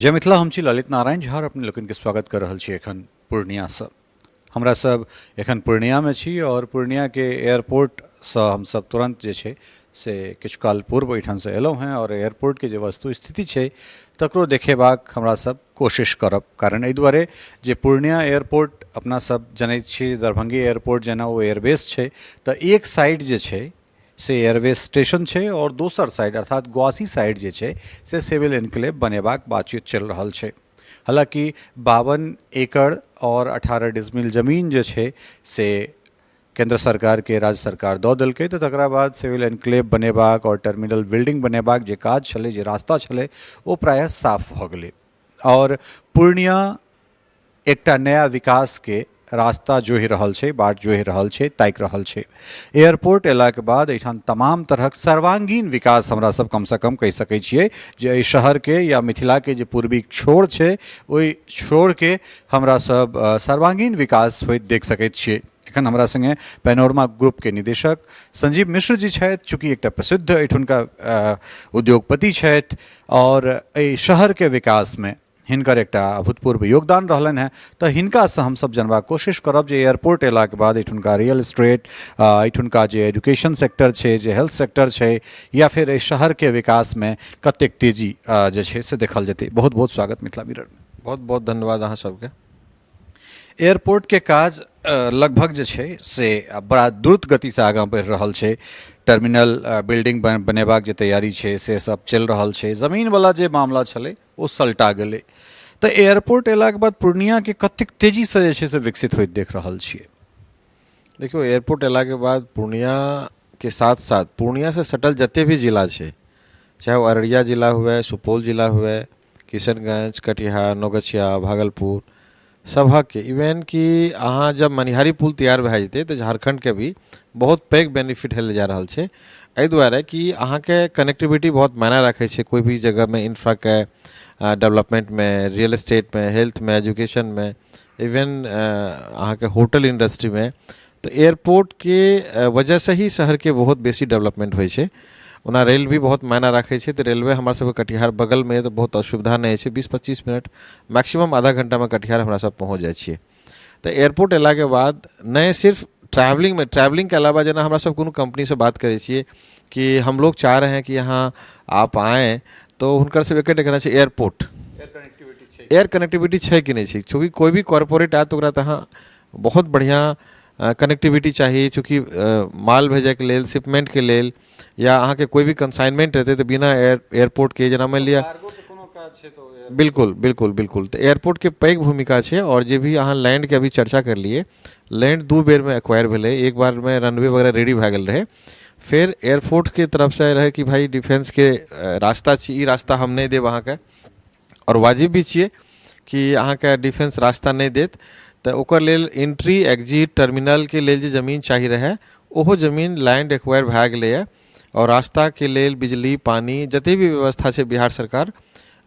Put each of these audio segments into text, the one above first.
जय मिथिला, हम छी ललित नारायण झा, अपने लोकनिके स्वागत कर रहल छी एखन पूर्णियासँ। हमरा सब एखन पूर्णियामे छी और पूर्णियाके एयरपोर्टसँ हमसब तुरन्त जे छै से किछु काल पूर्व एहिठामसँ एलहुँ हेँ और एयरपोर्टके जे वस्तु स्थिति छै तकरो देखेबाक हमरा सब कोशिश करब। कारण एहि दुआरे जे पूर्णिया एयरपोर्ट अपना सब जनैत छी दरभंगे एयरपोर्ट जेना ओ एयरबेस छै, तऽ एक साइड जे छै से एयरवेज स्टेशन छै और दोसर साइड अर्थात ग्वासी साइड जे छै से सिविल एनक्लेव बनेबाक बातचीत चलि रहल छै। हालाँकि 52 एकड़ और 18 डिसमिल जमीन जे छै से केंद्र सरकारके राज्य सरकार दऽ देलकै, तऽ तकरा बाद सिविल एनक्लेव बनेबाक और टर्मिनल बिल्डिंग बनेबाक जे काज छलै, जे रास्ता छलै, ओ प्रायः साफ भऽ गेलै और पूर्णिया एकटा नया विकासके रास्ता जोहि रहल छै, बाट जोहि रहल छै, ताकि रहल छै। एयरपोर्ट अयलाके बाद एहिठाम तमाम तरहक सर्वांगीण विकास हमरा सब कमसँ कम कहि सकै छियै जे एहि शहरके या मिथिलाके जे पूर्वी छोर छै ओहि छोरके हमरा सब सर्वांगीण विकास होइत देख सकैत छियै। एखन हमरा सङ्गे पैनोरमा ग्रुपके निदेशक संजीव मिश्र जी छथि, चूँकि एकटा प्रसिद्ध एहिठुनका उद्योगपति छथि आओर एहि शहरके विकासमे हिनकर एकटा अभूतपूर्व योगदान रहलनि हेँ, तऽ हिनकासँ हमसभ जानबाक कोशिश करब जे एयरपोर्ट अयलाके बाद एहिठुनका रियल इस्टेट, एहिठुनका जे एजुकेशन सेक्टर छै, जे हेल्थ सेक्टर छै, या फेर एहि शहरके विकासमे कतेक तेजी जे छै से देखल जेतै। बहुत बहुत स्वागत मिथिला मिररमे। बहुत बहुत धन्यवाद अहाँ सबके। एयरपोर्टके काज लगभग जे छै से बड़ा द्रुत गतिसँ आगाँ बढ़ि रहल छै। टर्मिनल बिल्डिंग बनेबाक जे तैयारी छै से सब चलि रहल छै। जमीनवला जे मामला छलै ओ सलटा गेलै। तऽ एयरपोर्ट अयलाके बाद पूर्णियाके कतेक तेजीसँ जे छै से विकसित होइत देख रहल छियै? देखियौ, एयरपोर्ट अयलाके बाद पूर्णियाके साथ साथ पूर्णियासँ सटल जते भी जिला छै, चाहे ओ अररिया जिला हुए, सुपौल जिला हुए, किशनगंज, कटिहार, नवगछिया, भागलपुर, सभक इवेन कि अहाँ जब मनिहारी पुल तैयार भए जेतै तऽ झारखण्डके भी बहुत पैघ बेनिफिट हेलै जा रहल छै। एहि दुआरे कि अहाँके कनेक्टिविटी बहुत मायने राखै छै कोइ भी जगहमे, इंफ्राके डेवलपमेंटमे, रियल एस्टेटमे, हेल्थमे, एजुकेशनमे, इवेन अहाँके होटल इंडस्ट्रीमे। तऽ एयरपोर्टके वजहसँ ही शहरके बहुत बेसी डेवलपमेंट होइ छै। ओना रेल भी बहुत मायना राखै छै, तऽ रेलवे हमर सबके कटिहार बगलमे तऽ बहुत असुविधा नहि होइ छै। 20-25 मिनट, मैक्सिमम आधा घंटामे कटिहार हमरा सब पहुँच जाइ छियै। तऽ एयरपोर्ट अयलाके बाद नहि सिर्फ ट्रैवलिंगमे, ट्रैवलिंगके अलावा जेना हमरा सब कोनो कम्पनीसँ बात करै छियै कि हम लोग चाह रहे हैं कि यहाँ आप आएँ, तऽ हुनकर सब एकेटा कहना छै एयरपोर्ट, एयर कनेक्टिविटी छै कि नहि छै। चूँकि कोइ भी कॉर्पोरेट आयत तऽ ओकरा तऽ अहाँ बहुत बढ़िआँ कनेक्टिविटी चाही, चूँकि माल भेजैके लेल, शिपमेंटके लेल या अहाँके कोइ भी कंसाइनमेंट हेतै तऽ बिना एयरपोर्टके जेना मानि लिअ। बिल्कुल बिल्कुल बिल्कुल, तऽ एयरपोर्टके पैघ भूमिका छै। आओर जे भी अहाँ लैंडके अभी चर्चा करलियै, लैंड 2 बेरमे एक्वायर भेलै। एक बारमे रनवे वगैरह रेडी भए गेल रहै, फेर एयरपोर्टके तरफसँ रहै कि भाइ डिफेंसके रास्ता छी, ई रास्ता हम नहि देब अहाँके। आओर वाजिब भी छियै कि अहाँके डिफेंस रास्ता नहि देत। तऽ ओकर लेल एंट्री एग्जिट टर्मिनलके लेल जे जमीन चाही रहै, ओहो जमीन लैंड एक्वायर भए गेलैए। आओर रास्ताके लेल बिजली, पानि, जते भी व्यवस्था छै, बिहार सरकार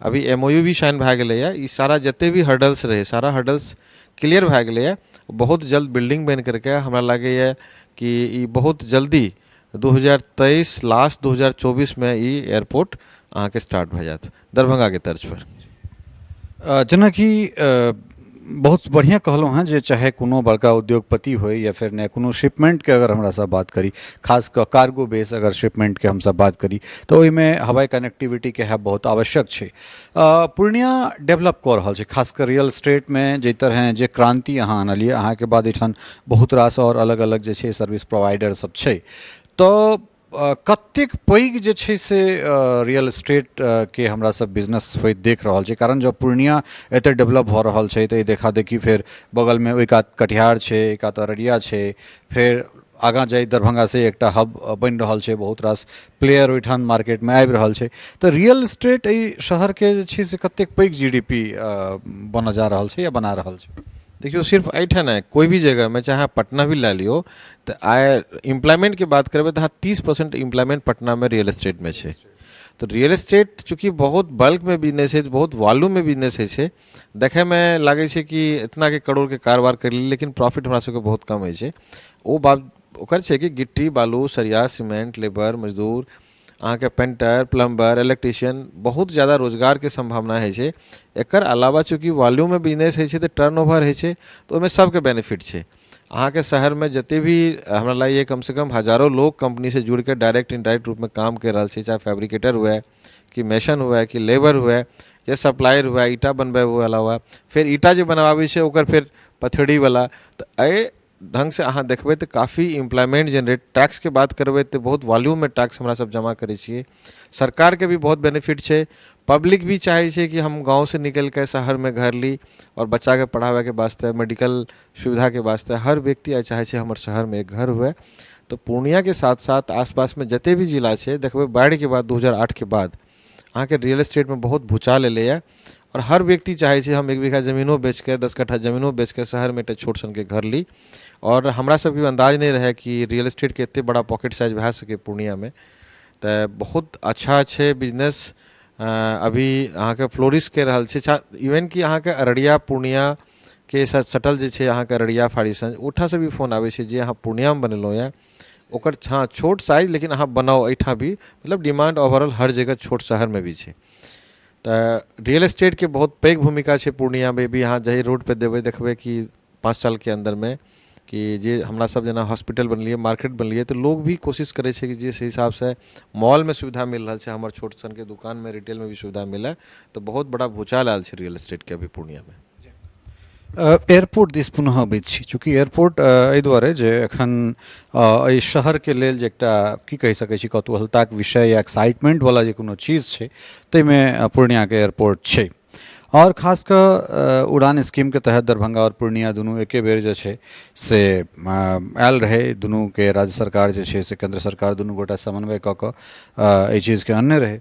अभी एम ओ यू भी साइन भए गेलैए। ई सारा जते भी हर्डल्स रहै, सारा हर्डल्स क्लियर भए गेलैए। बहुत जल्द बिल्डिंग बनि करके हमरा लागैए कि ई बहुत जल्दी 2023 लास्ट, 2024मे ई एयरपोर्ट अहाँके स्टार्ट भए जायत दरभंगाके तर्ज पर। जेनाकि बहुत बढ़िआँ कहलहुँ हेँ जे चाहे कोनो बड़का उद्योगपति होइ या फेर नहि, कोनो शिपमेंटके अगर हमरा सब बात करी, खास कऽ कार्गो बेस अगर शिपमेंटके हमसब बात करी, तऽ ओहिमे हवाई कनेक्टिविटीके हैब बहुत आवश्यक छै। पूर्णिया डेवलप कऽ रहल छै, खास कऽ रियल इस्टेटमे जाहि तरहे जे क्रान्ति अहाँ आनलियै, अहाँके बाद एहिठाम बहुत रास आओर अलग अलग जे छै सर्विस प्रोवाइडर सब छै, तऽ कतेक पैघ जे छै से रियल इस्टेटके हमरा सब बिजनेस होइत देख रहल छी? कारण जब पूर्णिया एते डेवलप भऽ रहल छै तऽ ई देखा देखी फेर बगलमे ओहि कात कटिहार छै, एहि कात अररिया छै, फेर आगाँ जाइत दरभंगा से एकटा हब बनि रहल छै, बहुत रास प्लेयर ओहिठाम मार्केटमे आबि रहल छै। तऽ रियल इस्टेट एहि शहरके जे छै से कतेक पैघ जी डी पी बनऽ जा रहल छै या बना रहल छै? देखियौ, सिर्फ एहिठाम नहि, कोइ भी जगहमे, चाहे अहाँ पटना भी लए लियौ, तऽ आइ एम्प्लॉयमेंटके बात करबै तऽ अहाँ 30% एम्प्लॉयमेंट पटनामे रियल एस्टेटमे छै। तऽ रियल एस्टेट चूँकि बहुत बल्कमे बिजनेस होइ छै, बहुत वॉल्यूममे बिजनेस होइ छै, देखैमे लागै छै कि इतनाके करोड़के कारोबार करि लेली, लेकिन प्रॉफिट हमरा सबके बहुत कम होइ छै। ओ बात ओकर छै कि गिट्टी, बालू, सरिया, सीमेंट, लेबर, मजदूर अहाँके पेंटर, प्लम्बर, इलेक्ट्रीशियन, बहुत ज्यादा रोजगारके सम्भावना होइ छै। एकर अलावा चूँकि वॉल्यूममे बिजनेस होइ छै तऽ टर्न ओवर होइ छै, तऽ ओहिमे सबके बेनिफिट छै। अहाँके शहरमे जते भी हमरा लागैए कमसँ कम हजारो लोग कम्पनीसँ जुड़िके डायरेक्ट इनडायरेक्ट रूपमे काम करि रहल छै, चाहे फैब्रिकेटर हुए कि मेसन हुए कि लेबर हुए या सप्लायर हुए, ईंटा बनबैवला हुए, फेर ईंटा जे बनबाबै छै ओकर फेर पथरीवला। तऽ एहि ढङ्गसँ अहाँ देखबै तऽ काफी एम्प्लॉयमेन्ट जेनरेट, टैक्सके बात करबै तऽ बहुत वॉल्यूममे टैक्स हमरा सब जमा करै छियै, सरकारके भी बहुत बेनिफिट छै। पब्लिक भी चाहै छै कि हम गाँवसँ निकलिके शहरमे घर ली आओर बच्चाके पढ़ाबैके वास्ते, मेडिकल सुविधाके वास्ते हर व्यक्ति आइ चाहै छै हमर शहरमे एक घर हुए। तऽ पूर्णियाके साथ साथ आसपासमे जते भी जिला छै, देखबै बाढ़िके बाद 2008के बाद अहाँके रियल एस्टेटमे बहुत भूचाल एलैए आओर हर व्यक्ति चाहै छै हम एक बीघा जमीनो बेचके, 10 कट्ठा जमीनो बेचके शहरमे एकटा छोट सनके घर ली। आओर हमरा सबके अन्दाज नहि रहै कि रियल एस्टेटके एते बड़ा पॉकेट साइज भए सकै पूर्णियामे। तऽ बहुत अच्छा छै बिजनेस अभी अहाँके फ्लोरिश कऽ रहल छै। इवन कि अहाँके अररिया पूर्णियाके सटल जे छै अहाँके अररिया फारिसगंज, ओहिठामसँ भी फोन आबै छै जे अहाँ पूर्णियामे बनेलहुँ यऽ ओकर, हँ, छोट साइज, लेकिन अहाँ बनाउ एहिठाम भी। मतलब डिमांड ओवरऑल हर जगह छोट शहरमे भी छै। तऽ रियल एस्टेटके बहुत पैघ भूमिका छै पूर्णियामे भी। अहाँ जाहि रोडपर देबै, देखबै कि 5 सालके अन्दरमे कि जे हमरा सब जेना हॉस्पिटल बनेलियै, मार्केट बनेलियै, तऽ लोग भी कोशिश करै छै कि जे हिसाबसँ मॉलमे सुविधा मिल रहल छै, हमर छोट सनके दुकानमे रिटेलमे भी सुविधा मिलै। तऽ बहुत बड़ा भूचाल आयल छै रियल एस्टेटके अभी पूर्णियामे। एयरपोर्ट दिस पुनः अबैत छी। चूँकि एयरपोर्ट एहि दुआरे जे एखन एहि शहरके लेल जे एकटा की कहि सकै छी कौतूहलताके विषय या एक्साइटमेन्टवला जे कोनो चीज छै, ताहिमे पूर्णियाके एयरपोर्ट छै। आओर खास कऽ उड़ान स्कीमके तहत दरभंगा आओर पूर्णिया दुनू एके बेर जे छै से आयल रहै। दुनूके राज्य सरकार जे छै से केन्द्र सरकार दुनू गोटा समन्वय कऽ कऽ एहि चीजके अनने रहै।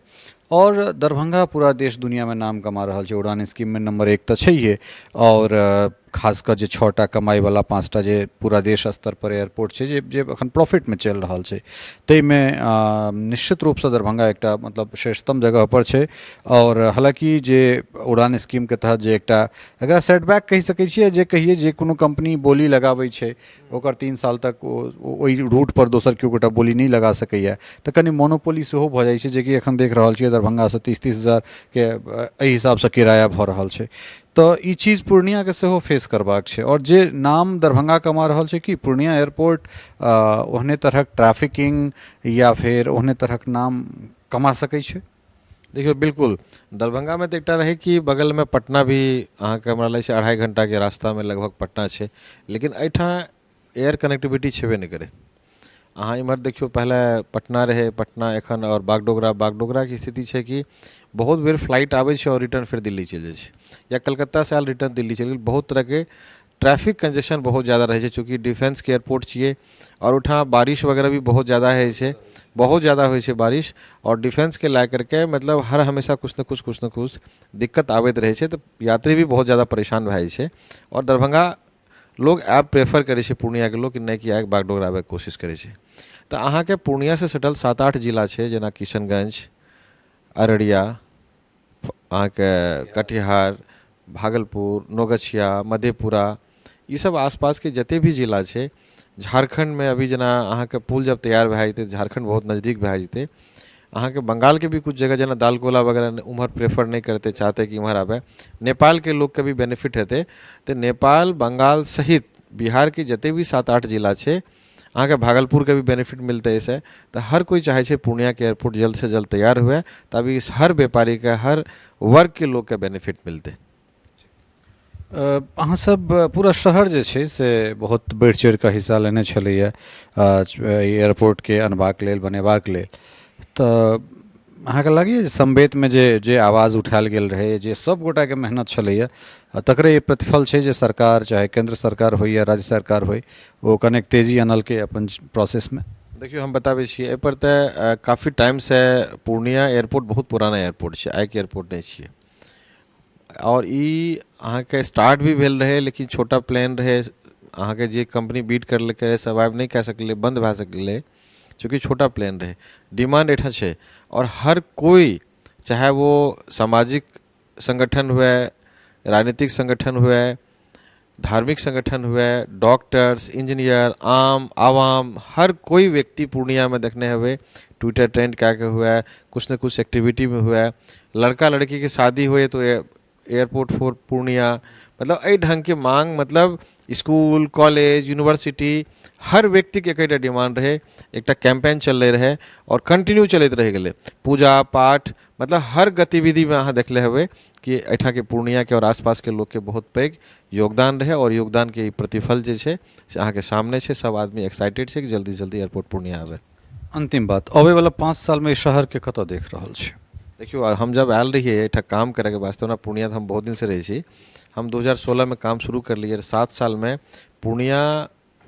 आओर दरभंगा पूरा देश दुनिआँमे नाम कमा रहल छै। उड़ान स्कीममे नम्बर एक तऽ छैहे, आओर खास कऽ जे छओ टा कमाइवला, पाँच टा जे पूरा देश स्तरपर एयरपोर्ट छै जे जे एखन प्रॉफिटमे चलि रहल छै, ताहिमे निश्चित रूपसँ दरभंगा एकटा मतलब श्रेष्ठतम जगहपर छै। आओर हालाँकि जे उड़ान स्कीमके तहत जे एकटा एकरा सेटबैक कहि सकै छियै, जे कहियै जे कोनो कम्पनी बोली लगाबै छै, ओकर 3 साल तक ओ ओहि रूटपर दोसर केओ गोटा बोली नहि लगा सकैए, तऽ कनि मोनोपोली सेहो भऽ जाइ छै, जेकि एखन देख रहल छियै दरभंगासँ 30-30 हजारके एहि हिसाबसँ किराया भऽ रहल छै। तऽ ई चीज पूर्णियाके सेहो फेस करबाक छै। आओर जे नाम दरभंगा कमा रहल छै, कि पूर्णिया एयरपोर्ट ओहने तरहक ट्रैफिकिंग या फेर ओहने तरहक नाम कमा सकै छै? देखियौ, बिल्कुल, दरभंगामे तऽ एकटा रहै कि बगलमे पटना भी अहाँके हमरा लागै छै 2.5 घंटाके रास्तामे लगभग पटना छै, लेकिन एहिठाम एयर कनेक्टिविटी छेबे नहि करै। अहाँ एम्हर देखियौ, पहिले पटना रहै, पटना एखन आओर बागडोगरा। बागडोगराके स्थिति छै कि बहुत बेर फ्लाइट आबै छै आओर रिटर्न फेर दिल्ली चलि जाइ छै, या कलकत्तासँ आयल, रिटर्न दिल्ली चलि गेल। बहुत तरहके ट्रैफिक कंजेशन बहुत ज्यादा रहै छै, चूँकि डिफेंसके एयरपोर्ट छियै आओर ओहिठाम बारिश वगैरह भी बहुत ज्यादा होइ छै, बहुत ज्यादा होइ छै बारिश। आओर डिफेंसके लए करके मतलब हर हमेशा किछु ने किछु, किछु ने किछु दिक्कत आबैत रहै छै, तऽ यात्री भी बहुत ज्यादा परेशान भए जाइ छै। आओर दरभंगा लोग आबि प्रेफर करै छै, पूर्णियाके लोक, कि नहि कि आबि बागडोगरा आबैके कोशिश करै छै। तऽ अहाँके पूर्णियासँ सटल सात आठ जिला छै, जेना किशनगंज, अररिया, अहाँके कटिहार, भागलपुर, नौगछिया, मधेपुरा, ईसब आसपासके जते भी जिला छै। झारखण्डमे अभी जेना अहाँके पुल जब तैयार भए जेतै, झारखण्ड बहुत नजदीक भए जेतै। अहाँके बंगालके भी किछु जगह जेना दालकोला वगैरह, उम्हर प्रेफर नहि करतै, चाहतै कि इम्हर आबै। नेपालके लोकके भी बेनिफिट हेतै। तऽ नेपाल, बंगाल सहित बिहारके जते भी सात आठ जिला छै, अहाँके भागलपुरके भी बेनिफिट मिलतै एहिसँ। तऽ हर कोइ चाहै छै पूर्णियाके एयरपोर्ट जल्दसँ जल्द तैयार हुए, तभी हर व्यापारीके, हर वर्गके लोकके बेनिफिट मिलतै। अहाँ सब पूरा शहर जे छै से बहुत बढ़ि चढ़ि कऽ हिस्सा लेने छलैए एयरपोर्टके अनबाक लेल, बनेबाक लेल। तऽ अहाँके लागैए जे समवेतमे जे जे आवाज उठायल गेल रहै, जे सब गोटाके मेहनत छलैए, तकरे ई प्रतिफल छै जे सरकार, चाहे केन्द्र सरकार होइ या राज्य सरकार होइ, ओ कनेक तेजी अनलकै अपन प्रोसेसमे? देखियौ, हम बताबै छी एहिपर। तऽ काफी टाइमसँ पूर्णिया एयरपोर्ट बहुत पुराना एयरपोर्ट छै, आइके एयरपोर्ट नहि छियै। आओर ई अहाँके स्टार्ट भी भेल रहै, लेकिन छोटा प्लेन रहै। अहाँके जे कम्पनी बीट करलकै, सर्वाइव नहि कए सकलै, बन्द भए सकलै, चूँकि छोटा प्लेन रहै। डिमांड एहिठाम छै आओर हर कोइ, चाहे वो सामाजिक संगठन हुए, राजनीतिक संगठन हुए, धार्मिक संगठन हुए, डॉक्टर्स, इंजीनियर, आम आवाम, हर कोई व्यक्ति पूर्णियामे देखने हेबै। ट्विटर ट्रेंड कए कऽ हुए, किछु ने किछु एक्टिविटीमे हुए, लड़का लड़कीके शादी हुए तऽ एयरपोर्ट फॉर पूर्णिया, मतलब एहि ढङ्गके माँग, मतलब इसकुल कॉलेज यूनिवर्सिटी हर व्यक्तिके एकेटा डिमांड रहै। एकटा कैम्पेन चललै रहै आओर कंटिन्यू चलैत रहि गेलै। पूजा पाठ, मतलब हर गतिविधिमे अहाँ देखले हेबै कि एहिठामके पूर्णियाके आओर आसपासके लोकके बहुत पैघ योगदान रहै आओर योगदानके ई प्रतिफल जे छै से अहाँके सामने छै। सब आदमी एक्साइटेड छै कि जल्दी जल्दी एयरपोर्ट पूर्णिया आबै। अंतिम बात, अबैवला 5 सालमे ई शहरके कतऽ देख रहल छी? देखियौ, हम जब आयल रहियै एहिठाम काम करैके वास्ते, ओना पूर्णिया तऽ हम बहुत दिनसँ रहै छी, हम 2016मे काम शुरू करलियै। 7 सालमे पूर्णिया,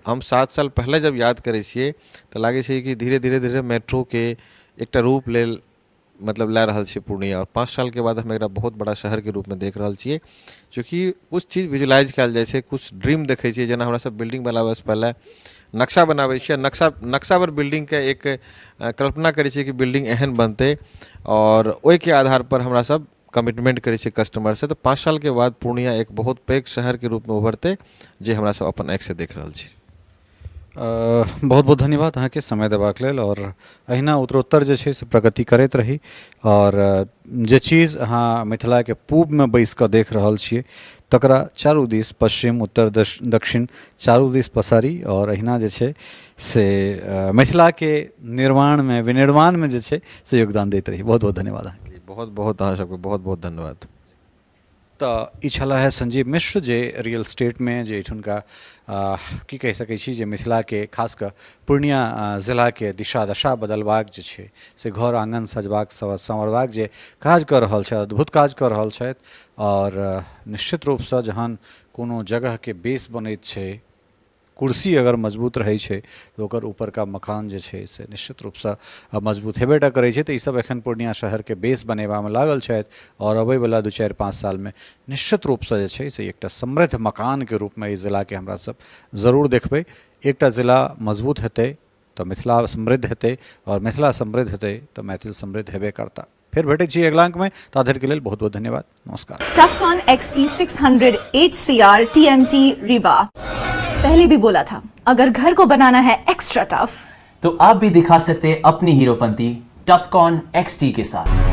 हम 7 साल पहिले जब याद करै छियै तऽ लागै छै कि धीरे धीरे धीरे मेट्रोके एकटा रूप लेल मतलब लए रहल छै पूर्णिया आओर 5 सालके बाद हम एकरा बहुत बड़ा शहरके रूपमे देख रहल छियै। चूँकि किछु चीज विजुलाइज कयल जाइ छै, किछु ड्रीम देखै छियै, जेना हमरा सब बिल्डिंग बनाबैसँ पहिले नक्शा बनाबै छियै, नक्शा पर बिल्डिंगके एक कल्पना करै छियै कि बिल्डिंग एहन बनतै आओर ओहिके आधारपर हमरा सब कमिटमेंट करै छियै कस्टमरसँ। तऽ 5 सालके बाद पूर्णिया एक बहुत पैघ शहरके रूपमे उभरतै, जे हमरा सब अपन आँखिसँ देख रहल छी। बहुत बहुत धन्यवाद अहाँके समय देबाक लेल आओर अहिना उत्तरोत्तर जे छै से प्रगति करैत रही आओर जे चीज अहाँ मिथिलाके पूबमे बैस कऽ देख रहल छियै तकरा चारू दिस पश्चिम, उत्तर, दक्षिण चारू दिस पसारी आओर अहिना जे छै से मिथिलाके निर्माणमे विनिर्माणमे जे छै से योगदान दैत रही। बहुत बहुत धन्यवाद अहाँके। बहुत बहुत अहाँ सबके बहुत बहुत धन्यवाद। तऽ ई छलाह है संजीव मिश्र, जे रियल स्टेटमे जे एहिठुनका की कहि सकै छी जे मिथिलाके खास कऽ पूर्णिया जिलाके दिशा दशा बदलबाक जे छै से घर आङ्गन सजबाक संवरबाक जे काज कऽ रहल छथि, अद्भुत काज कऽ रहल छथि। आओर निश्चित रूपसँ जहन कोनो जगहके बेस बनैत छै, कुर्सी अगर मजबूत रहै छै तऽ ओकर ऊपरका मकान जे छै से निश्चित रूपसँ मजबूत हेबे टा करै छै। तऽ ईसब एखन पूर्णिया शहरके बेस बनेबामे लागल छथि आओर अबैवला 2, 4, 5 सालमे निश्चित रूपसँ जे छै से एकटा समृद्ध मकानके रूपमे एहि जिलाके हमरा सब जरूर देखबै। एकटा जिला मजबूत हेतै तऽ मिथिला समृद्ध हेतै आओर मिथिला समृद्ध हेतै तऽ मैथिल समृद्ध हेबे करता। फेर भेटै छी अगिला अंकमे, ता धरिके लेल बहुत बहुत धन्यवाद, नमस्कार। Tufcon XT600 HCR TMT Rebar। पहले भी बोला था, अगर घर को बनाना है एक्स्ट्रा टफ तो आप भी दिखा सकते हैं अपनी हीरोपंती टफकॉन XT के साथ।